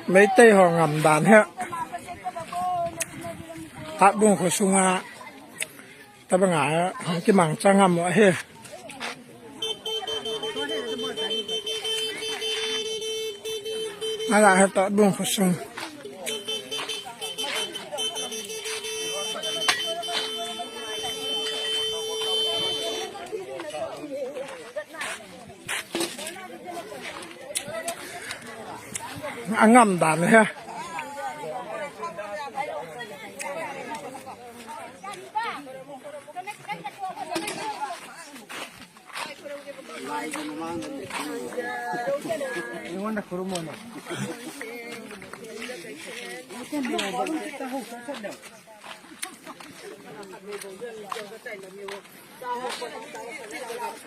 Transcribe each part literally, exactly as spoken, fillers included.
Meitei ho ngamdan he. Tatbung khosung a. Taba nga, kimang chang ngam he. Ala he Tatbung khosung. Angamdan he.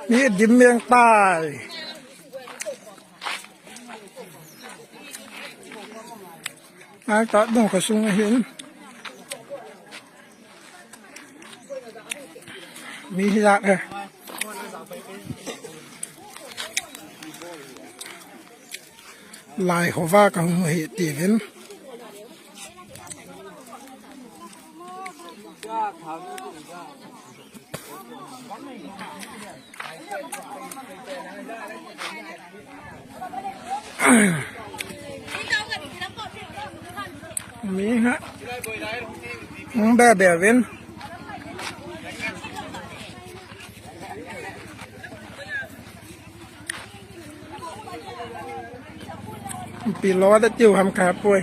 Mi dim meng tai. Ai, Tatbung khosung ahin. Mi hilak he. Lai hova kahung hi tivin. Mi ha. Hung be be vin. Pi lo da tiu ham ka poi.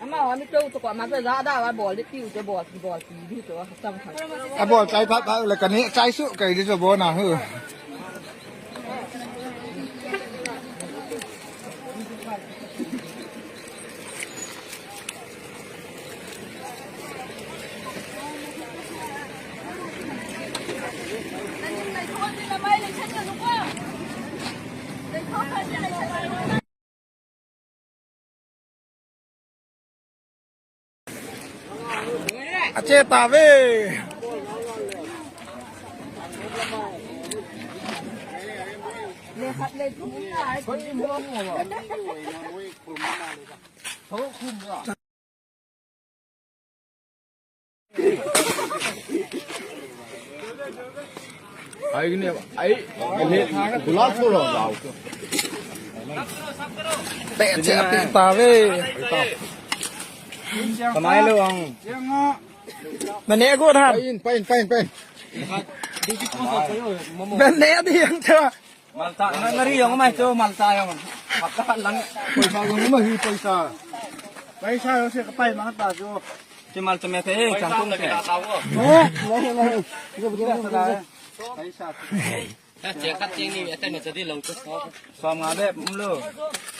Ama wa mi tou to kwa ma za da wa bol de tiu to bol bol ti di to sam kha. A bol chai pha pha le kani chai su kai di to bo na hu. ꯑꯆꯦ ꯇꯥꯕꯦ꯫ ꯑꯩꯒꯤꯅꯦꯕ꯫ ꯑꯩ ꯒꯨꯂꯥꯞ ꯄꯨꯔꯛꯑꯣ ꯂꯥꯎ꯫ ꯄꯦꯠꯁꯦ ꯑꯄꯤꯛ ꯇꯥꯕꯦ꯫ ꯀꯃꯥꯏꯅ ꯂꯧ? ꯃꯅꯦ ꯑꯒꯣ ꯊꯥꯟ꯫ ꯄꯩ, ꯄꯩ, ꯄꯩ꯫ ꯃꯅꯦ ꯑꯗꯤ ꯌꯥꯝ ꯆꯥ꯫ ꯃꯜꯇꯥ, ꯉꯥ-, ꯉꯥꯔꯤ ꯌꯦꯡꯉꯨ, ꯃꯥꯏ ꯇꯣ, ꯃꯜꯇꯥ ꯌꯦꯡꯉꯨ꯫ ꯍꯥꯞꯇ ꯍꯥꯠꯂꯅꯤ꯫ ꯄꯩꯁꯥ ꯌꯦꯡꯉꯨ, ꯃꯍꯤ ꯄꯩꯁꯥ꯫ ꯄꯩꯁꯥ ꯌꯦꯡꯉꯨ, ꯁꯤ ꯀꯄꯥꯏ ꯃꯥ ꯇꯥꯁꯨ꯫ ꯁꯤ ꯃꯜ ꯆꯃꯦ ꯊꯦ, ꯆꯥꯡ ꯇꯣꯡ ꯇꯦ꯫ ꯑꯦ, ꯂꯩ, ꯂꯩ꯫ ꯄꯩꯁꯥ꯫ ꯆꯦꯡ ꯈꯔ ꯆꯦꯡꯅꯤ, ꯑꯇꯩ ꯅꯠꯇ꯭ꯔꯗꯤ ꯂꯧ ꯆꯠ-꯫ ꯁꯣꯝ ꯉꯥꯗꯦ, ꯎꯝꯂꯣ꯫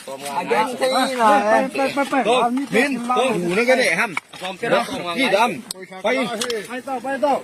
ꯁꯣꯝ ꯉꯥꯗꯦ꯫ ꯄꯩ, ꯄꯩ, ꯄꯩ, ꯄꯩ꯫ ꯇꯣ, ꯃꯤꯟ, ꯇꯣ, ꯎꯅꯒꯅꯦ, ꯍꯝ꯫ ꯁꯣꯝ ꯀꯦꯔꯥ, ꯁꯣꯝ ꯉꯥꯗꯦ꯫ ꯐꯤꯗꯝ꯫ ꯄꯩ꯫ ꯄꯩ ꯇꯧ, ꯄꯩ ꯇꯧ꯫